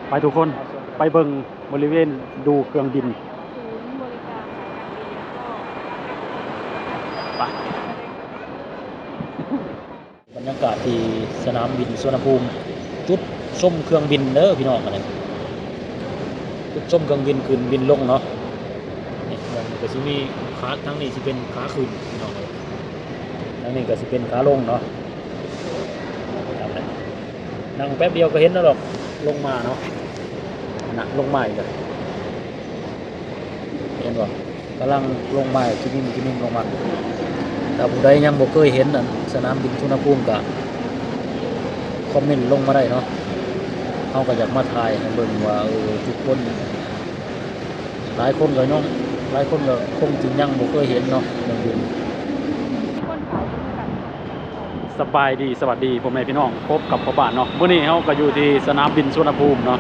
ໄປທຸກຄົນ ໄປເບິ່ງບໍລິເວນດູເຄື່ອງບິນ ສູນບໍລິການສາຍການບິນ ແລ້ວກໍ ໄປ ບັນຍາກາດທີ່ສະໜາມບິນສຸວັນນະພູມ ຈຸດຊົມເຄື່ອງບິນເດີພີ່ນ້ອງ ອັນນີ້ ຈຸດຊົມເຄື່ອງບິນຂຶ້ນບິນລົງເນາະ. ນີ້ມັນກໍຊິມີຂາ ທາງນີ້ຊິເປັນຂາຂຶ້ນພີ່ນ້ອງເອີຍ ທາງນີ້ກໍຊິເປັນຂາລົງເນາະ. ນັ້ງແປັບດຽວກໍເຫັນແລ້ວດອກ ລົງມາເນາະ ນະ ລົງມາອີກແລ້ວ ເຫັນບໍ່? ກຳລັງລົງມາ ຈິມມິມ ຈິມມິມລົງມາ. ຖ້າຜູ້ໃດຍັງບໍ່ເຄີຍເຫັນອັນສະໜາມບິນສຸວັນນະພູມ ກະຄອມເມັນລົງມາໄດ້ເນາະ. ເຮົາກໍຢາກມາຖ່າຍໃຫ້ເບິ່ງວ່າ ເອີ ທຸກຄົນ ຫຼາຍຄົນກໍຍັງ ຫຼາຍຄົນກໍຄົງຊິຍັງບໍ່ເຄີຍເຫັນເນາະ ເລື່ອງບິນ. ສະບາຍດີ ສະຫວັດດີພໍ່ແມ່ພີ່ນ້ອງ ພົບກັບພໍ່ບ້ານເນາະ. ມື້ນີ້ເຮົາກໍຢູ່ທີ່ສະໜາມບິນສຸວັນນະພູມເນາະ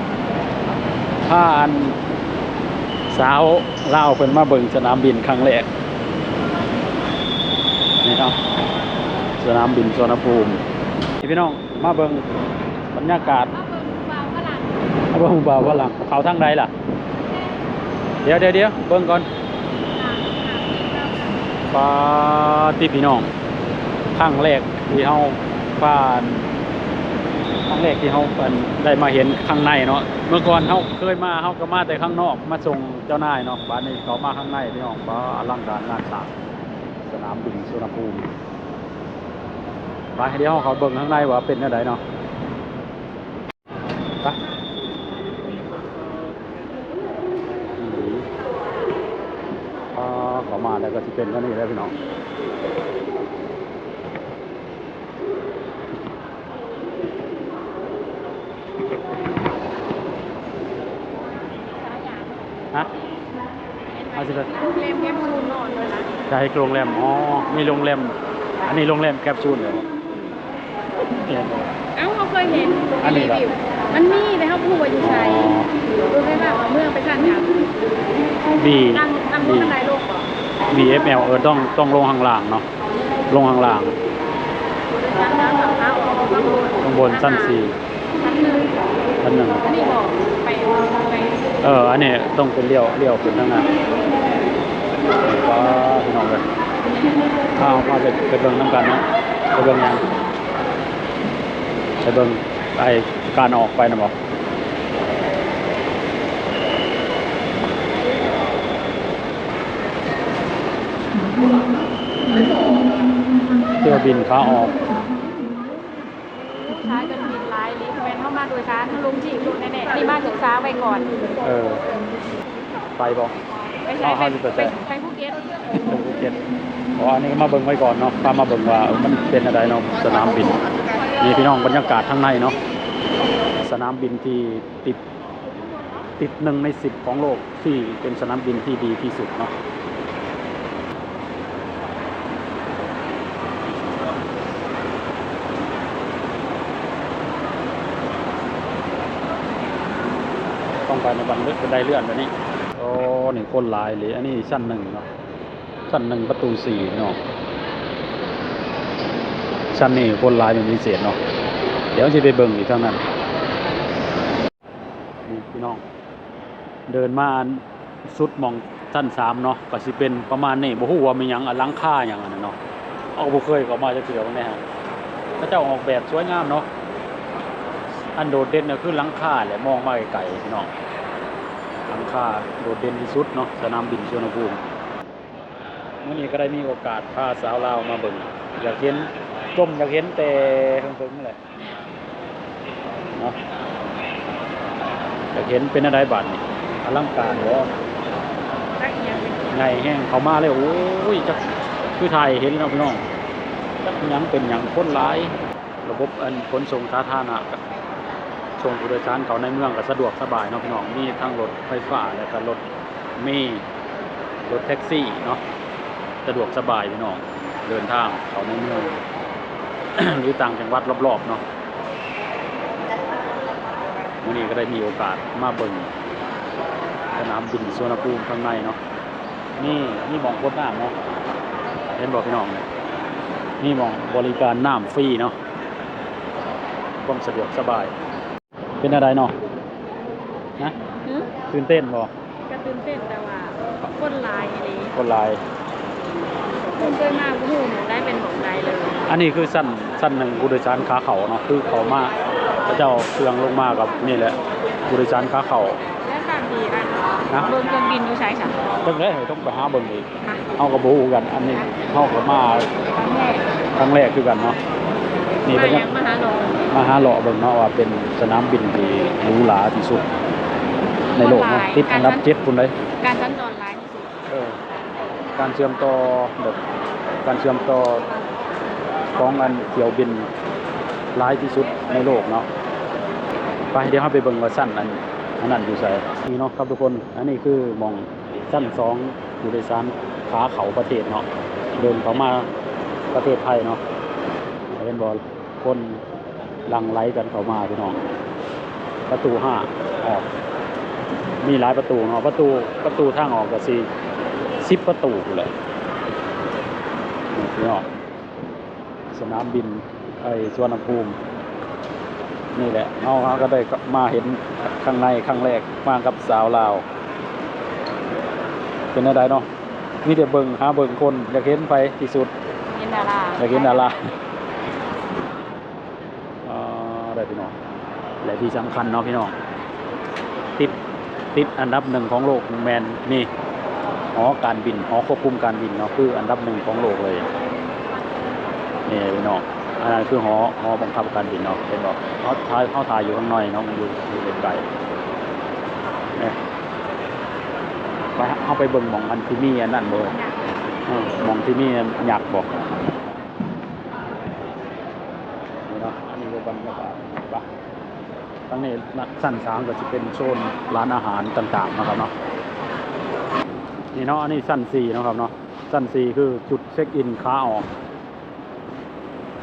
ພາອັນສາວລາວເພິ່ນມາເບິ່ງສະໜາມບິນຄັ້ງແລກ ນີ້ເນາະ ສະໜາມບິນສຸວັນນະພູມ ນີ້ພີ່ນ້ອງ ມາເບິ່ງບັນຍາກາດ ມາເບິ່ງຜູ້ບ່າວຝຣັ່ງ ມາເບິ່ງຜູ້ບ່າວຝຣັ່ງ ເຂົ້າທາງໃດລະ? ດຽວໆໆ ເບິ່ງກ່ອນ ປາຕິພີ່ນ້ອງ ຄັ້ງແລກທີ່ເຮົາຜ່ານ ຄັ້ງແລກທີ່ເຮົາ ອັນ ໄດ້ມາເຫັນຂ້າງໃນເນາະ. ເມື່ອກ່ອນເຮົາເຄີຍມາ ເຮົາກໍມາແຕ່ຂ້າງນອກ ມາສົ່ງເຈົ້ານາຍເນາະ. ບາດນີ້ເຂົ້າມາຂ້າງໃນ ພີ່ນ້ອງ ປາ ອະລັງການງານສ້າງ ສະໜາມບິນສຸວັນນະພູມ. ໄປ ດຽວເຮົາເຂົ້າເບິ່ງຂ້າງໃນວ່າເປັນແນວໃດເນາະ. ໄປ ອາ ເຂົ້າມາແລ້ວກໍຊິເປັນແນວນີ້ແຫຼະພີ່ນ້ອງ. ຮະ? ເຮົາຊິໄປ ໂຮງແຮມແຄບຊູນນອນເລີຍນະ. ໃຊ່ ໂຮງແຮມ ອໍ ມີໂຮງແຮມ ອັນນີ້ໂຮງແຮມແຄບຊູນເລີຍບໍ່? ເຫັນບໍ່? ເອົ້າ ເຮົາເຄີຍເຫັນ ອັນນີ້ລະ ຣີວິວ ມັນມີ ແຕ່ເຮົາບໍ່ຮູ້ວ່າຢູ່ໃສ. ອໍ ໂດຍໄປວ່າເມືອງໄປຊັ້ນຫຍັງ ບີ ຕັ້ງ ຕັ້ງ ບີ ເມືອງໃດລົງບໍ່? ບີເອັຟແອວ ເອີ ຕ້ອງ ຕ້ອງລົງຂ້າງລ່າງເນາະ ລົງຂ້າງລ່າງ ຊັ້ນ ຊັ້ນ ຊັ້ນ ຊັ້ນ ຂ້າງບົນຊັ້ນສີ່ ຊັ້ນໜຶ່ງ ຊັ້ນໜຶ່ງ ອັນນີ້ບໍ່? ໄປ ໄປ ເອີ ອັນນີ້ຕ້ອງເປັນລ້ຽວ ລ້ຽວຂຶ້ນທາງນັ້ນ. ປາ ພີ່ນ້ອງເອີຍ ເອົາ ພາໄປ ໄປເບິ່ງນຳກັນເນາະ. ໄປເບິ່ງຫຍັງ? ໄປເບິ່ງໄອ້ການອອກໄປນະບໍ່? ຖ້ຽວບິນຂາອອກ. ສາຍການບິນຫຼາຍອີ່ຫຼີ ແມ່ນເຮົາມາໂດຍສານ ເຮົາລົງຈີບໂລດແນ່ໆ ອັນນີ້ມາສຶກສາໄວ້ກ່ອນ. ເອີ ໄປບໍ່? ໄປໃສ? ເຮົາ ເຮົາຊິໄປໃສ? ໄປ ໄປພູເກັດ ໄປພູເກັດ. ອໍ ອັນນີ້ມາເບິ່ງໄວ້ກ່ອນເນາະ ພາມາເບິ່ງວ່າ ເອີ ມັນເປັນແນວໃດເນາະ ສະໜາມບິນ. ນີ້ພີ່ນ້ອງ ບັນຍາກາດທາງໃນເນາະ ສະໜາມບິນທີ່ຕິດ ຕິດໜຶ່ງໃນສິບຂອງໂລກ ທີ່ເປັນສະໜາມບິນທີ່ດີທີ່ສຸດເນາະ. ຕ້ອງໄປໃນບັນໄດເລື່ອນແບບນີ້. ໂອ້ ນີ້ຄົນຫຼາຍເລີຍ. ອັນນີ້ຊັ້ນໜຶ່ງເນາະ ຊັ້ນໜຶ່ງປະຕູສີ່ເນາະ. ຊັ້ນນີ້ຄົນຫຼາຍເປັນພິເສດເນາະ. ດຽວຊິໄປເບິ່ງອີກທາງນັ້ນ. ນີ້ພີ່ນ້ອງ ເດີນມາອັນສຸດໝ່ອງຊັ້ນສາມເນາະ ກໍຊິເປັນປະມານນີ້. ບໍ່ຮູ້ວ່າແມ່ນຫຍັງ ອັນຫຼັງຄາຫຍັງອັນນັ້ນເນາະ ເຮົາກໍບໍ່ເຄີຍເຂົ້າມາຈັກເທື່ອ. ເບິ່ງແດ່ ເຂົາເຈົ້າອອກແບບສວຍງາມເນາະ. ອັນໂດດເດັ່ນກໍຄືຫຼັງຄາແຫຼະ ມອງມາໄກໆ ພີ່ນ້ອງ. ຫຼັງຄາໂດດເດັ່ນທີ່ສຸດເນາະ ສະໜາມບິນສຸວັນນະພູມ. ມື້ນີ້ກໍໄດ້ມີໂອກາດພາສາວລາວມາເບິ່ງ ຢາກເຫັນ ຈົ່ມຢາກເຫັນແຕ່ເຫິງໆແຫຼະເນາະ. ຢາກເຫັນເປັນແນວໃດບາດນີ້ ອະລັງການບໍ່? ຈັກອີ່ຫຍັງເປັນ ໃຫຍ່ແຮງ ເຂົ້າມາແລ້ວ ໂອ້ຍ ຈັກ ຄືຖ່າຍເຫັນເນາະພີ່ນ້ອງ. ຈັກອີ່ຫຍັງເປັນຫຍັງ ຄົນຫຼາຍ. ລະບົບອັນຂົນສົ່ງສາທາລະນະ ສົ່ງຜູ້ໂດຍສານເຂົ້າໃນເມືອງກໍສະດວກສະບາຍເນາະພີ່ນ້ອງ. ມີທັງລົດໄຟຟ້າ ແລະກະລົດ ມີລົດແທັກຊີເນາະ ສະດວກສະບາຍພີ່ນ້ອງ ເດີນທາງເຂົ້າໃນເມືອງ ຫຼືຕ່າງຈັງຫວັດລອບໆເນາະ. ມື້ນີ້ກໍໄດ້ມີໂອກາດມາເບິ່ງສະໜາມບິນສຸວັນນະພູມຂ້າງໃນເນາະ. ມີ ມີໝ່ອງກົດນ້ຳເນາະ ເຫັນບໍ່ພີ່ນ້ອງ? ມີໝ່ອງບໍລິການນ້ຳຟຣີເນາະ ຄວາມສະດວກສະບາຍ. ເປັນແນວໃດເນາະ? ນະ? ຫື? ຕື່ນເຕັ້ນບໍ່? ກໍຕື່ນເຕັ້ນ ແຕ່ວ່າຄົນຫຼາຍອີ່ຫຼີ. ຄົນຫຼາຍ. ເພິ່ນເຄີຍມາ ບໍ່ຮູ້ໝ່ອງໃດເປັນໝ່ອງໃດເລີຍ. ອັນນີ້ຄືຊັ້ນ ຊັ້ນໜຶ່ງ ຜູ້ໂດຍສານຂາເຂົ້າເນາະ, ຄືເຂົ້າມາ ເຂົາເຈົ້າເຄື່ອງລົງມາກັບນີ້ແຫຼະ ຜູ້ໂດຍສານຂາເຂົ້າ. ແລ້ວສາມດີອັນ ນະ? ເບິ່ງເຄື່ອງບິນຢູ່ໃສຊະ? ເບິ່ງເລີຍ ຕ້ອງໄປຫາເບິ່ງອີກ. ເຮົາກໍບໍ່ຮູ້ຄືກັນ ອັນນີ້ເຮົາກໍມາຄັ້ງແລກ ຄັ້ງແລກຄືກັນເນາະ. ນີ້ເພິ່ນ ມາຫາເລາະ ມາຫາເລາະເບິ່ງເນາະ ວ່າເປັນສະໜາມບິນທີ່ຫຼູຫຼາທີ່ສຸດໃນໂລກເນາະ, ຕິດອັນດັບເຈັດພຸ້ນເດ້. ການສັນຈອນຫຼາຍທີ່ສຸດ. ເອີ ການເຊື່ອມຕໍ່ ແບບການເຊື່ອມຕໍ່ຂອງອັນຖ້ຽວບິນຫຼາຍທີ່ສຸດໃນໂລກເນາະ. ໄປ ດຽວເຮົາໄປເບິ່ງວ່າຊັ້ນອັນ ອັນນັ້ນຢູ່ໃສ. ນີ້ເນາະຄັບທຸກຄົນ ອັນນີ້ຄືໝ່ອງ ຊັ້ນສອງ ຜູ້ໂດຍສານຂາເຂົ້າປະເທດເນາະ, ເດີນເຂົ້າມາປະເທດໄທເນາະ. ເຫັນບໍ່? ຄົນຫຼັ່ງໄຫຼກັນເຂົ້າມາພີ່ນ້ອງ. ປະຕູຫ້າອອກ ມີຫຼາຍປະຕູເນາະ, ປະຕູ ປະຕູທາງອອກກໍຊິສິບປະຕູພຸ້ນແຫຼະ. ນີ້ພີ່ນ້ອງ ສະໜາມບິນ ໄອ້ ສຸວັນນະພູມນີ້ແຫຼະ. ເຮົາ ເຮົາກໍໄດ້ມາເຫັນຂ້າງໃນຄັ້ງແລກ ມາກັບສາວລາວ. ເປັນແນວໃດເນາະ? ມີແຕ່ເບິ່ງ ຫາເບິ່ງຄົນ. ຢາກເຫັນໃຜທີ່ສຸດ? ເຫັນດາລາ. ຢາກເຫັນດາລາ. ອ່າ ໄດ້ພີ່ນ້ອງ ແລະທີ່ສຳຄັນເນາະພີ່ນ້ອງ ຕິດ ຕິດອັນດັບໜຶ່ງຂອງໂລກແມ່ນນີ້ ຫໍການບິນ ຫໍຄວບຄຸມການບິນເນາະ ຄືອັນດັບໜຶ່ງຂອງໂລກເລີຍ. ນີ້ພີ່ນ້ອງ ອັນນັ້ນຄືຫໍ ຫໍບັງຄັບການບິນເນາະ ເຫັນບໍ່? ເຮົາຖ່າຍ ເຮົາຖ່າຍຢູ່ຂ້າງໃນເນາະ ມັນຢູ່ ຢູ່ໄກໆ. ນີ້ ໄປ ເຮົາໄປເບິ່ງໝ່ອງອັນທີ່ມີອັນນັ້ນບໍ່? ເອີ ໝ່ອງທີ່ມີອັນຍັກບໍ່? ນີ້ເນາະ ອັນນີ້ກໍບັນຍາກາດ ປະ ທາງນີ້ນະ ຊັ້ນສາມກໍຊິເປັນໂຊນຮ້ານອາຫານຕ່າງໆເນາະຄັບເນາະ. ນີ້ເນາະ ອັນນີ້ຊັ້ນສີ່ເນາະຄັບເນາະ, ຊັ້ນສີ່ຄືຈຸດເຊັກອິນຂາອອກ.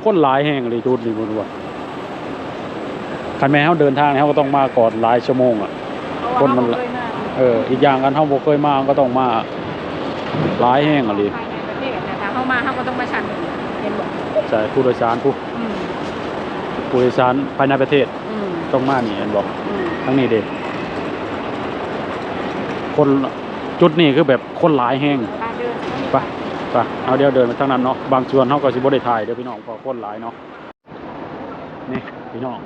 ຄົນຫຼາຍແຮງອີ່ຫຼີຈຸດນີ້ ບໍ່ຮູ້ວ່າ ຄັນແມ່ນເຮົາເດີນທາງນີ້ ເຮົາກໍຕ້ອງມາກ່ອນຫຼາຍຊົ່ວໂມງອະ. ເພາະວ່າ ຄົນມັນ ເຮົາບໍ່ເຄີຍມາ ເອີ ອີກຢ່າງຄັນເຮົາບໍ່ເຄີຍມາ ເຮົາກໍຕ້ອງມາຫຼາຍແຮງອີ່ຫຼີ. ພາຍໃນປະເທດນະ ຖ້າເຮົາມາ ເຮົາກໍຕ້ອງມາຊັ້ນນີ້ ເຫັນບໍ່? ໃຊ່ ຜູ້ໂດຍສານຜູ້ ອືມ ຜູ້ໂດຍສານພາຍໃນປະເທດ ອືມ ຕ້ອງມານີ້ ເຫັນບໍ່? ອືມ ທາງນີ້ເດ້ ຄົນ ຈຸດນີ້ຄືແບບຄົນຫຼາຍແຮງ. ໄປ ເດີນ ໄປ ໄປ ເຮົາດຽວເດີນໄປທາງນັ້ນເນາະ. ບາງສ່ວນເຮົາກໍຊິບໍ່ໄດ້ຖ່າຍເດີພີ່ນ້ອງ ເພາະຄົນຫຼາຍເນາະ. ນີ້ພີ່ນ້ອງ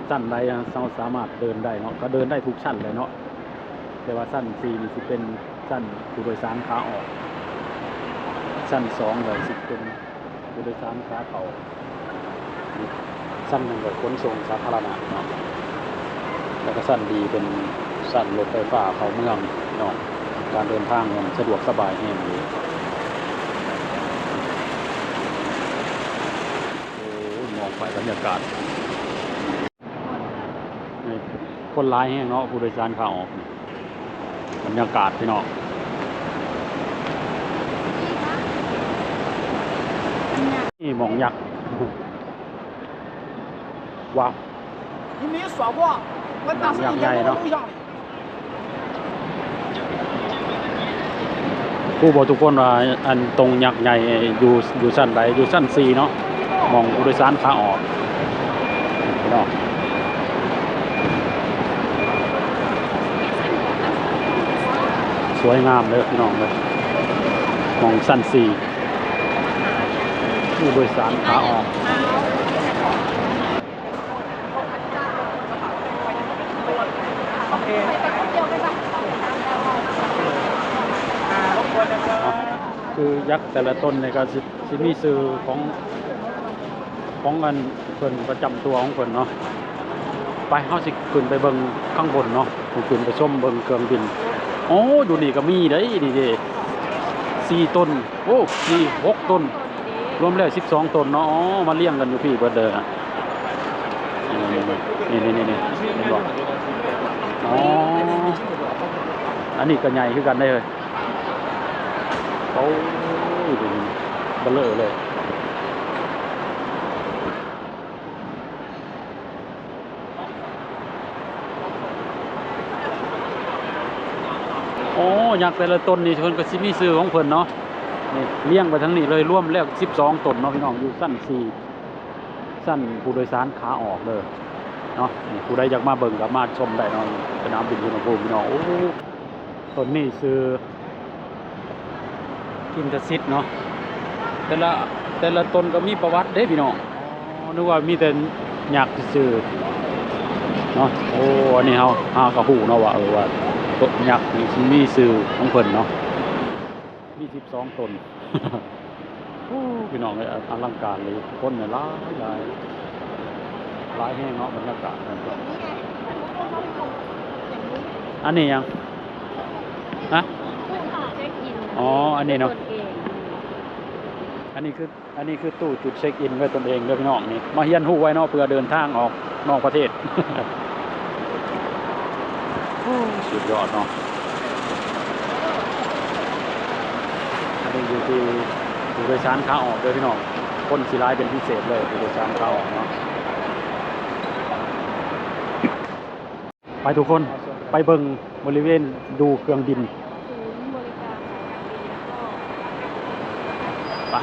ຊັ້ນໃດເຮົາສາມາດເດີນໄດ້ເນາະ, ກໍເດີນໄດ້ທຸກຊັ້ນແຫຼະເນາະ ແຕ່ວ່າຊັ້ນສີ່ນີ້ຊິເປັນຊັ້ນຜູ້ໂດຍສານຂາອອກ, ຊັ້ນສອງກໍຊິເປັນຜູ້ໂດຍສານຂາເຂົ້າ, ຊັ້ນໜຶ່ງກໍຂົນສົ່ງສາທາລະນະເນາະ, ແລ້ວກໍຊັ້ນດີເປັນຊັ້ນລົດໄຟຟ້າເຂົ້າເມືອງເນາະ. ການເດີນທາງມັນສະດວກສະບາຍແຮງເລີຍ. ໂອ້ຍ ມອງໄປບັນຍາກາດ ນີ້ ຄົນຫຼາຍແຮງເນາະ ຜູ້ໂດຍສານຂາອອກ. ບັນຍາກາດພີ່ນ້ອງ ນີ້ໝ່ອງຍັກ ວ້າວ ໝ່ອງຍັກໃຫຍ່ເນາະ. ຮູ້ບໍ່ທຸກຄົນວ່າ ອັນຕົງຍັກໃຫຍ່ຢູ່ ຢູ່ຊັ້ນໃດ? ຢູ່ຊັ້ນສີ່ເນາະ ໝ່ອງຜູ້ໂດຍສານຂາອອກພີ່ນ້ອງ. ສວຍງາມເດີພີ່ນ້ອງເດີ ໝ່ອງຊັ້ນສີ່ ຜູ້ໂດຍສານຂາອອກ. ຄືຍັກແຕ່ລະຕົນນີ້ກໍຊິ ຊິມີຊື່ຂອງ ຂອງອັນເພິ່ນປະຈຳຕົວຂອງເພິ່ນເນາະ. ໄປ ເຮົາຊິຂຶ້ນໄປເບິ່ງຂ້າງບົນເນາະ ຂຶ້ນໄປຊົມເບິ່ງເຄື່ອງບິນ. ໂອ້ ຢູ່ນີ້ກໍມີເດ້ ນີ້ເດ້ ສີ່ຕົນ ໂອ້ ສີ່ ຫົກຕົນ ລວມແລ້ວສິບສອງຕົນເນາະ. ອໍ ມາລຽງກັນຢູ່ພີ້ເບິດເດີ. ນີ້ ນີ້ ນີ້ ນີ້ ເຫັນບໍ່? ອໍ ອັນນີ້ກໍໃຫຍ່ຄືກັນເດ້. ໂອ້ຍ ເບັນເລີເລີຍ. ໂອ້ ຍັກແຕ່ລະຕົນນີ້ ເພິ່ນກໍຊິມີຊື່ຂອງເພິ່ນເນາະ. ນີ້ລຽງໄປທາງນີ້ເລີຍ ລວມແລ້ວສິບສອງຕົນເນາະພີ່ນ້ອງ ຢູ່ຊັ້ນສີ່ ຊັ້ນຜູ້ໂດຍສານຂາອອກເດີ. ເນາະ ນີ້ຜູ້ໃດຢາກມາເບິ່ງກໍມາຊົມໄດ້ເນາະ ສະໜາມບິນສຸວັນນະພູມ ພີ່ນ້ອງ. ໂອ້ ຕົ້ນນີ້ຊື່ອິນທະສິດເນາະ. ແຕ່ລະ ແຕ່ລະຕົ້ນກໍມີປະຫວັດເດ້ ພີ່ນ້ອງ. ອໍ ນຶກວ່າມີແຕ່ຍັກຊື່ໆເນາະ. ໂອ້ ອັນນີ້ເຮົາຫາກໍຮູ້ເນາະວ່າ ເອີ ວ່າຕົ້ນຍັກນີ້ມີຊື່ຂອງເພິ່ນເນາະ. ມີສິບສອງຕົ້ນ. ໂອ້ ພີ່ນ້ອງເອີຍ ອະລັງການເລີຍ ຄົນຫຼາຍໆ ຫຼາຍແຮງເນາະ ບັນຍາກາດ. ອັນນີ້ຫຍັງ? ຮະ? ອໍ ອັນນີ້ເນາະ ອັນນີ້ຄື ອັນນີ້ຄືຕູ້ຈຸດເຊັກອິນໄວ້ຕົນເອງເດີພີ່ນ້ອງ. ນີ້ມາຮຽນຮູ້ໄວ້ເນາະ ເພື່ອເດີນທາງອອກນອກປະເທດ. ໂອ້ ສຸດຍອດເນາະ. ອັນນີ້ຢູ່ທີ່ຜູ້ໂດຍສານຂາອອກເດີພີ່ນ້ອງ. ຄົນຊິຫຼາຍເປັນພິເສດເລີຍ ຜູ້ໂດຍສານຂາອອກເນາະ. ໄປທຸກຄົນ ໄປເບິ່ງບໍລິເວນດູເຄື່ອງບິນ. ສູນບໍລິການສາຍການບິນ ແລ້ວກໍ ໄປ.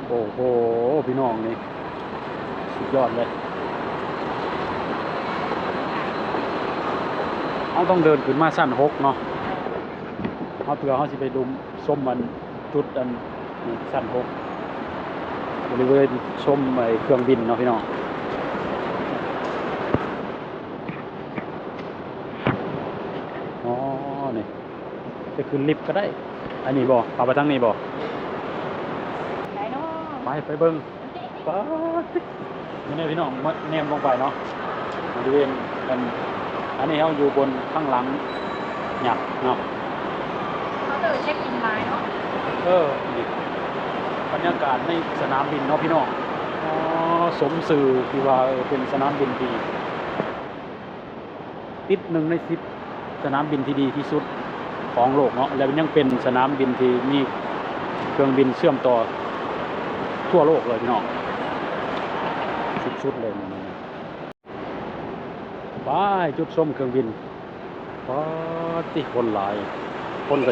ໂອ້ໂຫ ພີ່ນ້ອງ ນີ້ສຸດຍອດເລີຍ. ເຮົາຕ້ອງເດີນຂຶ້ນມາຊັ້ນຫົກເນາະ ເຮົາ ເພື່ອເຮົາຊິໄປດົມ ຊົມອັນ ຈຸດອັນ ຊັ້ນຫົກ ບໍລິເວນຊົມໄອ້ເຄື່ອງບິນເນາະ ພີ່ນ້ອງ. ອໍ ນີ້ ຈະຂຶ້ນລິບກໍໄດ້. ອັນນີ້ບໍ່? ເຂົ້າໄປທາງນີ້ບໍ່? ໄດ້ເນາະ ໄປ ໄປເບິ່ງ. ປາດຕິ ນີ້ແນ່ພີ່ນ້ອງ ມາແນມລົງໄປເນາະ ບໍລິເວນອັນ ອັນນີ້ເຮົາຢູ່ບົນຂ້າງຫຼັງຍັກເນາະ. ເຮົາເດີນເຊັກອິນຫຼາຍເນາະ. ເອີ ນີ້ບັນຍາກາດໃນສະໜາມບິນເນາະ ພີ່ນ້ອງ. ອໍ ສົມຊື່ທີ່ວ່າ ເອີ ເປັນສະໜາມບິນທີ່ ຕິດໜຶ່ງໃນສິບສະໜາມບິນທີ່ດີທີ່ສຸດຂອງໂລກເນາະ ແລະ ຍັງເປັນສະໜາມບິນທີ່ມີເຄື່ອງບິນເຊື່ອມຕໍ່ທົ່ວໂລກເລີຍພີ່ນ້ອງ. ສຸດໆເລີຍ ໄປຈຸດຊົມເຄື່ອງບິນ. ປາດຕິ ຄົນຫຼາຍ ຄົນກໍ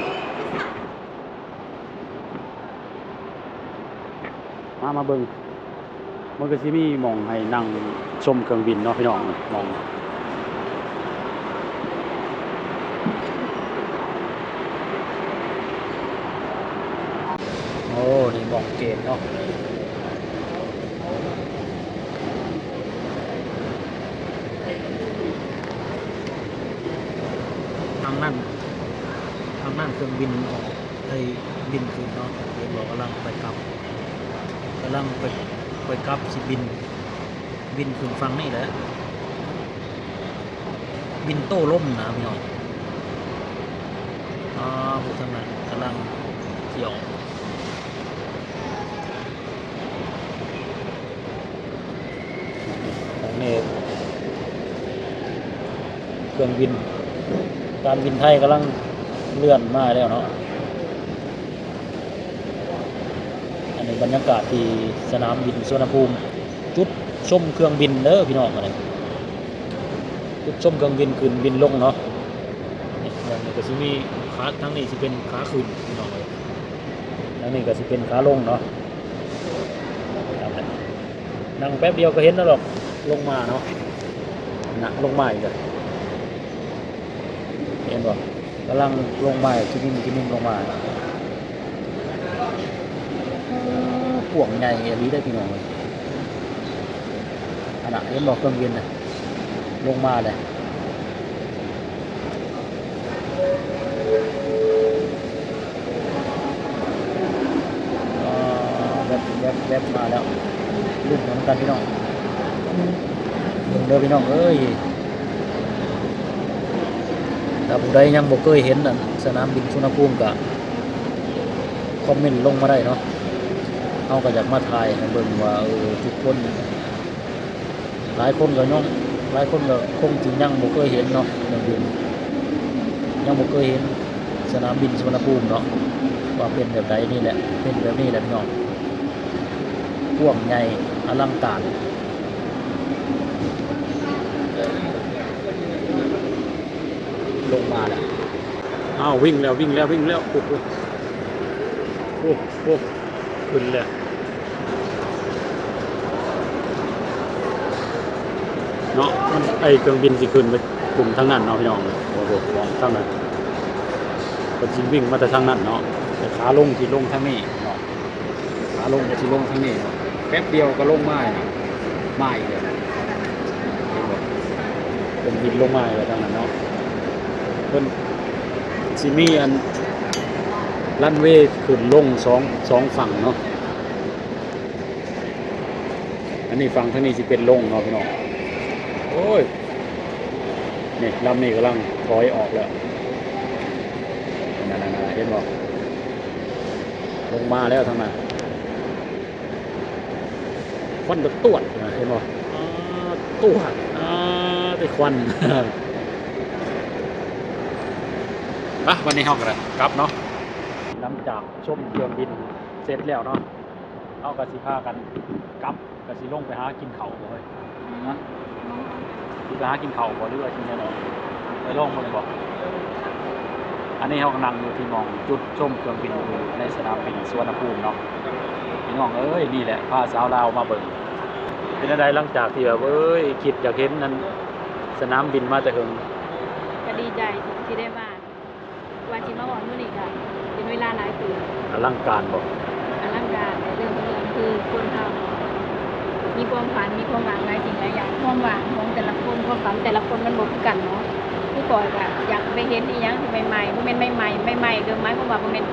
ມາ ມາເບິ່ງ ມັນກໍຊິມີໝ່ອງໃຫ້ນັ່ງຊົມເຄື່ອງບິນເນາະ ພີ່ນ້ອງ ໝ່ອງ ໂອ້ ນີ້ໝ່ອງເກມເນາະ. ທາງນັ້ນ ທາງນັ້ນເຄື່ອງບິນອອກ ໄດ້ບິນຂຶ້ນເນາະ ເຫັນບໍ່ ກຳລັງໄປກັບ ກຳລັງໄປ ໄປກັບ ຊິບິນ ບິນຂຶ້ນຝັ່ງນີ້ແຫຼະ ບິນໂຕ້ລົມນະພີ່ນ້ອງ. ອາ ຜູ້ທາງນັ້ນກຳລັງຊິອອກ. ອັນນີ້ເຄື່ອງບິນ ການບິນໄທກຳລັງເລື່ອນມາແລ້ວເນາະ. ອັນນີ້ບັນຍາກາດທີ່ສະໜາມບິນສຸວັນນະພູມ ຈຸດຊົມເຄື່ອງບິນເດີພີ່ນ້ອງ. ອັນນີ້ຈຸດຊົມເຄື່ອງບິນຂຶ້ນບິນລົງເນາະ. ນີ້ ທາງນີ້ກໍຊິມີຂາ ທາງນີ້ຊິເປັນຂາຂຶ້ນພີ່ນ້ອງເອີຍ ທາງນີ້ກໍຊິເປັນຂາລົງເນາະ. ນັ່ງແປັບດຽວກໍເຫັນແລ້ວດອກ ລົງມາເນາະ. ນະ ລົງມາອີກແລ້ວ ເຫັນບໍ່ ກຳລັງລົງມາ ຈິມມິງ ຈິມມິງລົງມາ. ໂອ້ ກວ້າງໃຫຍ່ອີ່ຫຼີເດ້ພີ່ນ້ອງເອີຍ. ອັນນະ ເຫັນບໍ່ ເຄື່ອງບິນນະ ລົງມາແລ້ວ. ອາ ແວບ ແວບ ແວບມາແລ້ວ ລຸ້ນນຳກັນພີ່ນ້ອງ. ເບິ່ງເດີພີ່ນ້ອງເອີຍ ຖ້າຜູ້ໃດຍັງບໍ່ເຄີຍເຫັນອັນສະໜາມບິນສຸວັນນະພູມ ກະຄອມເມັນລົງມາໄດ້ເນາະ. ເຮົາກໍຢາກມາຖ່າຍໃຫ້ເບິ່ງວ່າ ເອີ ທຸກຄົນ ຫຼາຍຄົນກໍຍັງ ຫຼາຍຄົນກໍຄົງຊິຍັງບໍ່ເຄີຍເຫັນເນາະ ເລື່ອງບິນ ຍັງບໍ່ເຄີຍເຫັນສະໜາມບິນສຸວັນນະພູມເນາະ ວ່າເປັນແບບໃດ. ນີ້ແຫຼະ ເປັນແບບນີ້ແຫຼະພີ່ນ້ອງ ກວ້າງໃຫຍ່ອະລັງການ. ລົງມາແລ້ວ ອ້າວ ວິ່ງແລ້ວ ວິ່ງແລ້ວ ວິ່ງແລ້ວ ໂອ້ໂຫ. ໂອ້ ຂຶ້ນແລ້ວເນາະ ມັນ ໄອ້ເຄື່ອງບິນຊິຂຶ້ນໄປກຸ່ມທາງນັ້ນເນາະພີ່ນ້ອງ. ໂອ້ໂຫ ມອງທາງນັ້ນ ເພິ່ນຊິວິ່ງມາແຕ່ທາງນັ້ນເນາະ ແຕ່ຂາລົງຊິລົງທາງນີ້ເນາະ ຂາລົງກໍຊິລົງທາງນີ້ເນາະ. ແປັບດຽວກໍລົງມາ ມາອີກແລ້ວ ເຫັນບໍ່? ເພິ່ນບິນລົງມາແລ້ວທາງນັ້ນເນາະ. ເພິ່ນຊິມີອັນ ຣັນເວຂຶ້ນລົງສອງ ສອງຝັ່ງເນາະ. ອັນນີ້ຝັ່ງທາງນີ້ຊິເປັນລົງເນາະພີ່ນ້ອງ. ໂອ້ຍ ນີ້ລຳນີ້ກຳລັງຖອຍອອກແລ້ວ ນັ້ນໆໆ ເຫັນບໍ່? ລົງມາແລ້ວທາງນັ້ນ. ຄວັນຕະຕວດ ເຫັນບໍ່? ອາ ຕວດ ອາ ແຕ່ຄວັນ. ປະ ວັນນີ້ເຮົາກໍໄດ້ກັບເນາະ ຫຼັງຈາກຊົມເຄື່ອງບິນເສັດແລ້ວເນາະ ເຮົາກໍຊິພາກັນກັບ ກໍຊິລົງໄປຫາກິນເຂົ້າບໍ່ເຮີ້ຍ? ຮະ? ຊິໄປຫາກິນເຂົ້າບໍ່ ຫຼືວ່າຊິແນວໃດ? ໄປລອງເບິ່ງບໍ່? ອັນນີ້ເຮົາກໍນັ່ງຢູ່ທີ່ໝ່ອງຈຸດຊົມເຄື່ອງບິນຢູ່ໃນສະໜາມບິນສຸວັນນະພູມເນາະ. ພີ່ນ້ອງເອີຍ ນີ້ແຫຼະພາສາວລາວມາເບິ່ງ. ເປັນຈັ່ງໃດຫຼັງຈາກທີ່ແບບ ເອີຍ ຄິດຢາກເຫັນນັ້ນ ສະໜາມບິນມາແຕ່ເຫິງ? ກໍດີໃຈທີ່ໄດ້ມາ. ກວ່າຊິມາຮອດມື້ນີ້ກໍເປັນເວລາຫຼາຍປີ. ອະລັງການບໍ່? ອະລັງການ ແຕ່ເລື່ອງຂອງເລື່ອງຄືຄົນເຮົາມີຄວາມຝັນ ມີຄວາມຫວັງຫຼາຍສິ່ງຫຼາຍຢ່າງ. ຄວາມຫວັງຂອງແຕ່ລະຄົນ ຄວາມຝັນແຕ່ລະຄົນມັນບໍ່ຄືກັນເນາະ. ຄືຂ້ອຍກໍຢາກໄປເຫັນອີ່ຫຍັງທີ່ໃໝ່ໆ ບໍ່ແມ່ນໃໝ່ໆ ໃໝ່ໆ ກໍໝາຍຄວາມວ່າບໍ່ແມ່ນ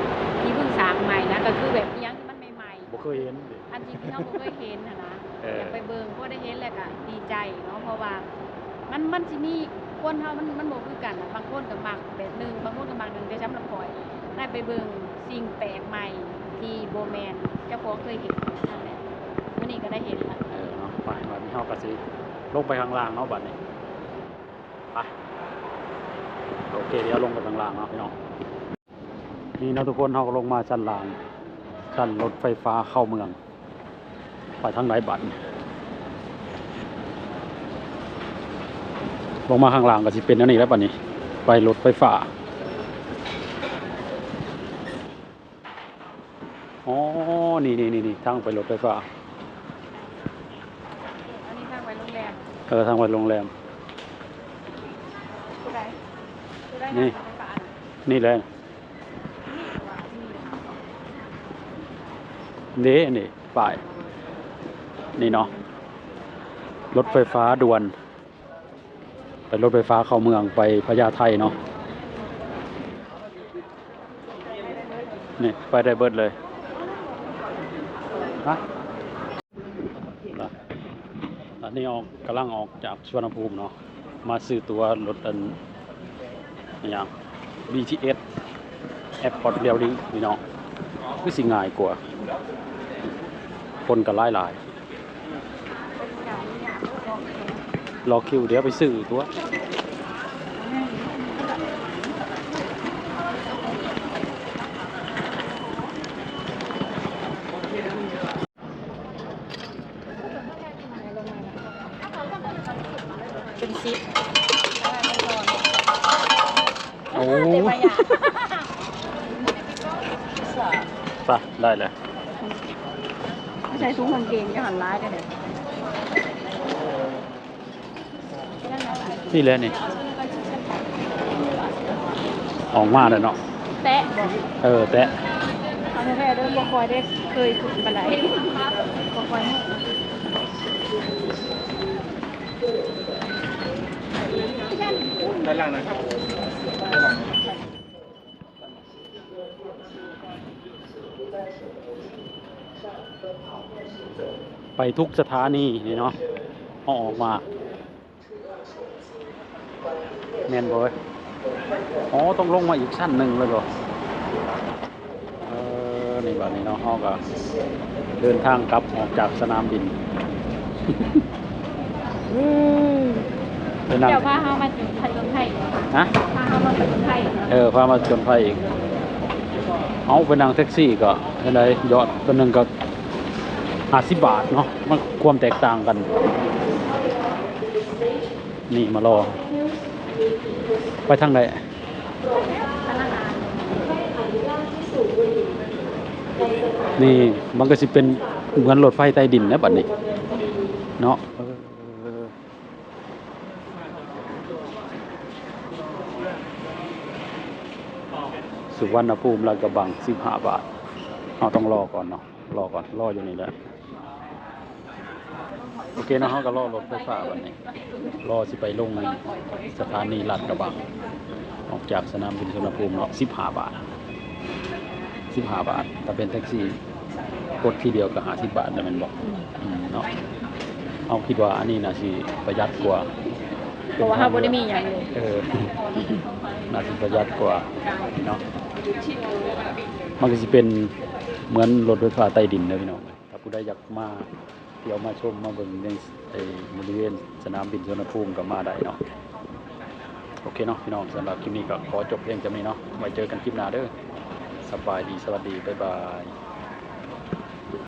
ທີ່ເພິ່ງສ້າງໃໝ່ນະ ກໍຄືແບບອີ່ຫຍັງທີ່ມັນໃໝ່ໆ ບໍ່ເຄີຍເຫັນເດ ອັນທີ່ເຮົາບໍ່ເຄີຍເຫັນຫັ້ນນະ. ເອີ ຢາກໄປເບິ່ງ ພໍໄດ້ເຫັນແລ້ວກໍດີໃຈເນາະ ເພາະວ່າ ມັນ ມັນຊິມີ ຄົນເຮົາມັນ ມັນບໍ່ຄືກັນນະ. ບາງຄົນກໍມັກແບບໜຶ່ງ ບາງຄົນກໍມັກໜຶ່ງ ແຕ່ສຳລັບຂ້ອຍ ໄດ້ໄປເບິ່ງສິ່ງແປກໃໝ່ທີ່ບໍ່ແມ່ນເຈົ້າຂອງເຄີຍເຫັນນັ້ນແຫຼະ. ມື້ນີ້ກໍໄດ້ເຫັນລະ. ເອີເນາະ ໄປ ບັດນີ້ເຮົາກໍຊິລົງໄປຂ້າງລ່າງເນາະ ບັດນີ້ ໄປ. ໂອເຄ ດຽວລົງໄປຂ້າງລ່າງເນາະພີ່ນ້ອງ. ນີ້ເນາະທຸກຄົນ ເຮົາກໍລົງມາຊັ້ນລ່າງ ຊັ້ນລົດໄຟຟ້າເຂົ້າເມືອງ. ໄປທາງໃດບັດນີ້? ລົງມາຂ້າງລ່າງກໍຊິເປັນແນວນີ້ແຫຼະບັດນີ້ ໄປລົດໄຟຟ້າ. ອໍ ນີ້ໆໆ ທາງໄປລົດໄຟຟ້າ. ອັນນີ້ທາງໄປໂຮງແຮມ. ເອີ ທາງໄປໂຮງແຮມ. ນີ້ ນີ້ແຫຼະ. ເດ້ ອັນນີ້ປ້າຍນີ້ເນາະ ລົດໄຟຟ້າດ່ວນ ໄປລົດໄຟຟ້າເຂົ້າເມືອງ ໄປພະຍາໄທເນາະ. ນີ້ໄປໄດ້ເບິດເລີຍ. ຮະ? ອັນນີ້ອອກ ກຳລັງອອກຈາກສຸວັນນະພູມເນາະ ມາຊື້ຕົ໋ວລົດອັນ ອີຫຍັງ ບີທີເອສ ແອບພອດເຣວລິງ ພີ່ນ້ອງ ຄືຊິງ່າຍກວ່າ ຄົນກໍຫຼາຍໆ. ລໍຄິວ ດຽວໄປຊື້ຕົ໋ວ. ເປັນສິບ ໂອ້ ເຕັມໄປ ໄປ ໄດ້ແລ້ວ. ໃສ່ຖົງກາງເກງ ຢ່າຫັນຫຼາຍເດີ. ນີ້ແຫຼະນີ້ ອອກມາແລ້ວເນາະ. ແຕະບໍ່? ເອີ ແຕະ. ເອົາແທ້ໆເດີ ບໍ່ຄ່ອຍໄດ້ເຄີຍຂຶ້ນປານໃດ ບໍ່ຄ່ອຍຮູ້. ດ້ານຫຼັງນະຄັບ ໄປທຸກສະຖານີນີ້ເນາະ ເຮົາອອກມາ ແມ່ນບໍ່ເອີຍ? ອໍ ຕ້ອງລົງມາອີກຊັ້ນໜຶ່ງເລີຍບໍ່? ເອີ ນີ້ບັດນີ້ເນາະ ເຮົາກໍເດີນທາງກັບອອກຈາກສະໜາມບິນ. ເອີ ໄປນັ່ງ ເຈົ້າພາເຮົາມາຈະຜະຈົນໄພ ຮະ? ພາເຮົາມາຜະຈົນໄພ ເອີ ພາມາຜະຈົນໄພອີກ. ເອົາ ໄປນັ່ງແທັກຊີກໍຈັ່ງໃດ ຍອດຕົວໜຶ່ງກໍຫ້າສິບບາດເນາະ ມັນຄວາມແຕກຕ່າງກັນ. ນີ້ມາລໍ ໄປທາງໃດ? ພະນັກງານ ນີ້ມັນກໍຊິເປັນເໝືອນລົດໄຟໃຕ້ດິນນະບັດນີ້ເນາະ. ເອີ ສຸວັນນະພູມ ລາດກະບັງ ສິບຫ້າບາດ. ເຮົາຕ້ອງລໍກ່ອນເນາະ ລໍກ່ອນ ລໍຢູ່ນີ້ແຫຼະ. ໂອເຄເນາະ ເຮົາກໍລໍລົດໄຟຟ້າບັດນີ້ ລໍຊິໄປລົງສະຖານີລາດກະບັງ ອອກຈາກສະໜາມບິນສຸວັນນະພູມເນາະ ສິບຫ້າບາດ ສິບຫ້າບາດ. ຖ້າເປັນແທັກຊີກົດທີດຽວກໍຫ້າສິບບາດແລ້ວແມ່ນບໍ່? ອືມ ເນາະ ເຮົາຄິດວ່າອັນນີ້ໜ້າຊິປະຢັດກວ່າ ເພາະວ່າເຮົາບໍ່ໄດ້ມີຫຍັງເລີຍ. ເອີ ໜ້າຊິປະຢັດກວ່າເນາະ. ມັນກໍຊິເປັນເໝືອນລົດໄຟຟ້າໃຕ້ດິນເດີພີ່ນ້ອງ. ຖ້າຜູ້ໃດຢາກມາທ່ຽວມາຊົມມາເບິ່ງໃນ ໃນບໍລິເວນສະໜາມບິນສຸວັນນະພູມກໍມາໄດ້ເນາະ. ໂອເຄເນາະພີ່ນ້ອງ ສຳລັບຄລິບນີ້ກໍຂໍຈົບພຽງສ່ຳນີ້ເນາະ. ໄວ້ເຈີກັນຄລິບໜ້າເດີ. ສະບາຍດີ ສະຫວັດດີ ບາຍບາຍ.